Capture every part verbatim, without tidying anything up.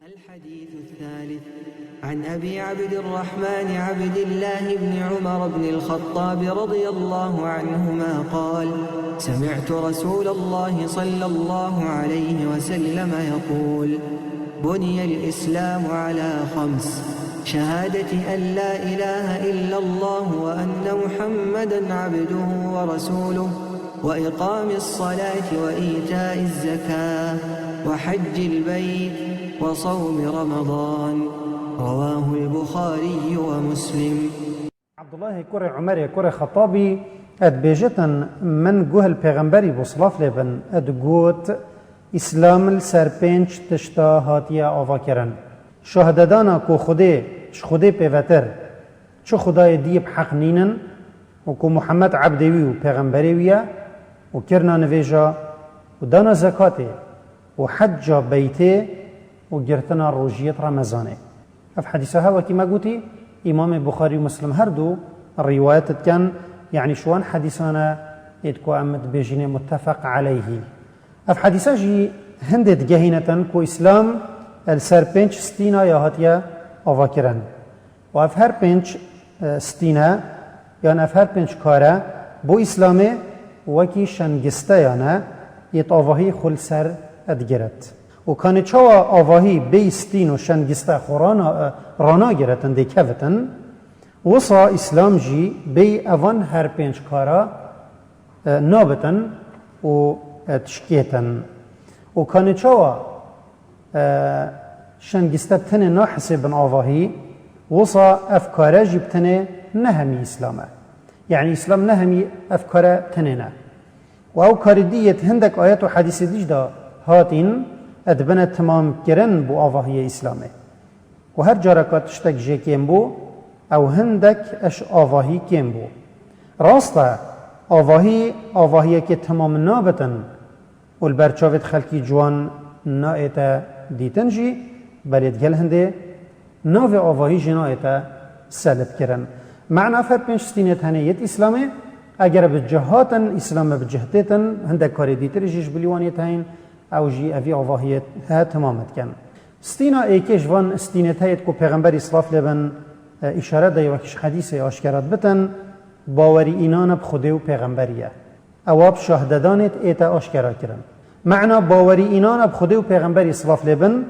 الحديث الثالث، عن أبي عبد الرحمن عبد الله بن عمر بن الخطاب رضي الله عنهما قال: سمعت رسول الله صلى الله عليه وسلم يقول: بني الإسلام على خمس، شهادة أن لا إله إلا الله وأن محمدا عبده ورسوله، وإقام الصلاة وإيتاء الزكاة وحج البيت وصوم رمضان. رواه البخاري ومسلم. Abdullahê kurê Umerê kurê Xetabî, e, dibêjitin, min guh li Pêxemberî bû, silav lê bin, e, digot, Îslam li ser pênc tişta hatiye avakirin. Şahidedana ku Xwedê, ji Xwedê pêvetir, çi Xwedayê diyê bi heq nînin û ku Muhammed ebdê wî û pêxemberê wî ye û kirina nivêja û dana zekatê û hecca beytê û girtina rojiyê di Remezanê. Ev hedîsa he wekî me gotî, Îmamê Buxarî û Muslim her du rîwayet dikin, yanî ji wan hedîsan e êd ku em dibêjînê muttefeq aleyhî. Ev hedîsa jî hindê digehîne tin ku Îslam li ser pênc stîna ya hatiye avakirin. Û ev her pênc, e, stîne, yan ev her pênc kare bo Îslamê wekî şengiste ya ne, yê avahî xwe li ser digiret. Û kanê çawa avahî bêyî stîn û şengiste xwe rana-, e, ranagiritin, dê kevitin, wisa Îslam jî bêyî evan her pênc kara, e, nabitin û, e, dişkêtin. Û kanê çawa e, şengiste bi tenê nahisê bin avahî, wisa ev kare jî bi tenê ne hemî Îslam e. Yanî Îslam ne hemî ev kare tenê ne. Û ew karê dî yê di hindek ayet û hedîsê dî jî de hatîn, e, dibine timamkirin bo avahiyê Îslamê. Û her careka tiştek jê kêm bû, ew hindek eş avahî kêm bû. Rast e, avahî, avahiyekê timam nabitin, û li ber çavê xelkî ciwan naête dîtin jî, belê digel hindê navê avahî jî naête selibkirin. Mena ev her pênc stînê tenê yêt Îslamê, eger bi cih hatin, Îslamê bi cih têtin, hindek karê dîtir jî ji bilî wan yêt heyn, ew jî evî avahiyê he timam dikin. Stîna êkê ji van stînê te yêt ku Pêxemberî silav lê bin, e, îşare daye wekî ji hedîsê aşkera dibitin, bawerî înana bi Xwedê û Pêxemberî ye. Ewa bi şahdedanê ête aşkera kirin. Mena bawerî înana bi Xwedê û Pêxemberî silav lê bin,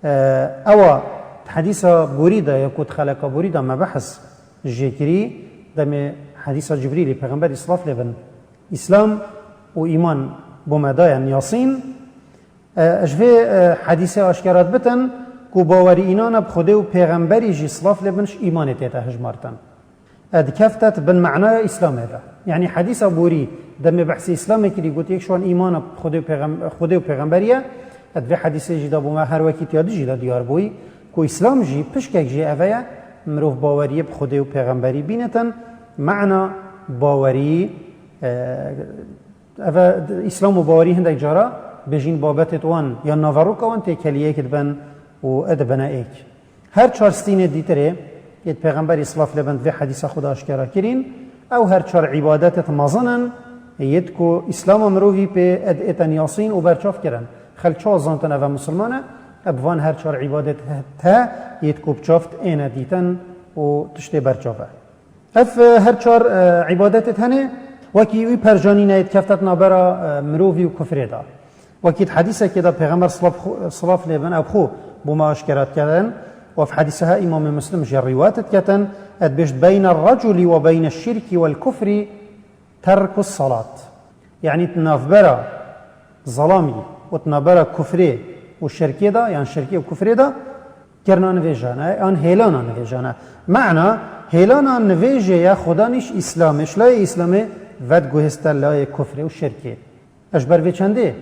e, ewa di hedîsa borî de ya ku di xeleka borî de me behs jê kirî, demê hedîsa Cibrîlî Pêxemberî silav lê bin, Îslam û îman bo me daye Yasîn, e, ji vê, e, hedîsê aşkera dibitin ku bawerî înana bi Xwedê û Pêxemberî jî silav lê bin ji îmanê tête hijmartin. E, dikefte di bin menaya Îslamê de. Yanî hedîsa borî demê behsê Îslamê kirî, gotiye ji wan îmana bi Xwedê û pêxem-, Xwedê û pêxemberî ye. E, di vê hedîsê jî de bo me her wekî tiya dî jî de diyar bûyî ku Îslam jî pişkek jê eve ye, mirov baweriyê bi Xwedê û pêxemberî bînitin. Mena bawerî, e, eve Îslam û bawerî hindek cara bêjîn babetêt wan yan naveroka wan têkeliyek dibin û e dibine êk. Her çar stînê dîtirê yêt Pêxemberî silav lê bin di vê hedîsa xwe de aşkera kirîn, ew her çar îbadetêt mezin in, yêt ku Îslama mirovî pê ed êten yasîn û berçav kirin. Xelk çawa zantin eve misilman e, e bi van her çar îbadet te yêt ku bi çav êne dîtin û tiştê berçav e. Ev, e, her çar, e, îbadetêt hene, wekî wî perjanîne yêt keftet nabera, e, mirovî û kufrê de. Wekî di hedîsekê de Pêxember silav xu-, silav lê bin ew xwe bo me aşkera diketin, û ev hedîse he Îmamê Muslim jê rîwayet diketin, e dibêjt, "Beyne reculi ve beyne şirki vel kufri terkus salat." Yanî di navbera zelamî û di navbera kufrê û şirkê de, yan şirkê û kufrê de, kirina nivêjane, yan hêlana nivêjane. Mena hêlana nivêjê ye Xudanîş Îslamê, ji layê Îslamê vediguhêste layê kufrê û şirkê. Ji ber vê çendê,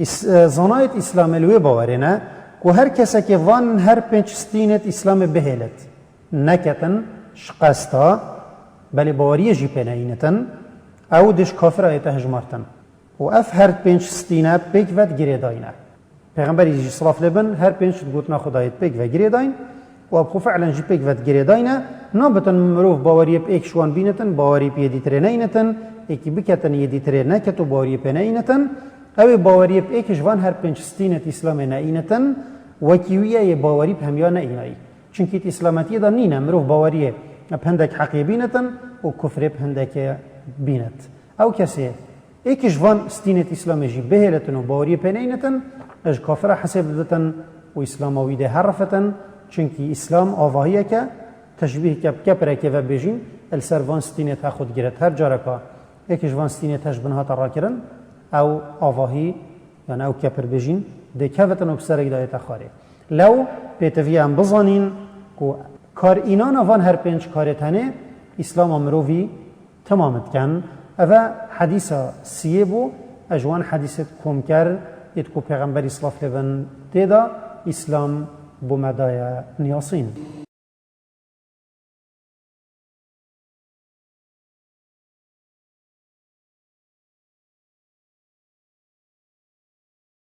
Îs-, e, zanayêt Îslamê li wê bawerê ne ku her kesekê van her pênc stînêt Îslamê bihêlit, neketin ji qesta, belê baweriyê jî pê neyînitin, ew dê ji kafira yête hijmartin. Û ev her pênc stîne pêk ve digirêdayne. Pêxemberî jî silav lê bin her pênc gotina Xwedayê pêk ve girêdayîn û ev xwe fi'len jî pêk ve digirêdayne. Nabitin mirov baweriyê bi êk ji wan bînitin, bawerî bi yê dîtirê neynitin, êkî biketin yê dîtirê neket û baweriyê pê neynitin. Ew ê baweriyê bi êk ji van her pênc stînêt Îslamê neynitin. Wekî wî ye yê bawerî bi hemiya neînayî. Çunkî di îslametiyê de nîne, mirov baweriyê bi hindek heqê bînitin û kufrê bi hindekê bînit. Ew kesê êkî ji van stînêt îslamê jî bihêlitin û baweriyê pê neynitin, ji kafira hesêb diditin û îslama wî dê herifitin, çunkî îslam avahiyeke, teşbîheke bi kepirekê ve bêjîn, li ser van stînêt he xwe digiret. Her careka êkî ji van stînêt he ji bin hate rakirin, ew avahî, yani ew kepirbêjîn dê kevitin û bi serek de ête xwarê. Lew pêtivî em bizanîn ku kar înana van her pênc karê tenê îslama mirovî temam dikin. Eve hedîsa siyê bû, ez ji wan hedîsêt komker êt ku Pêxemberî silav lê bin tê de îslam bo me daye niyasîn.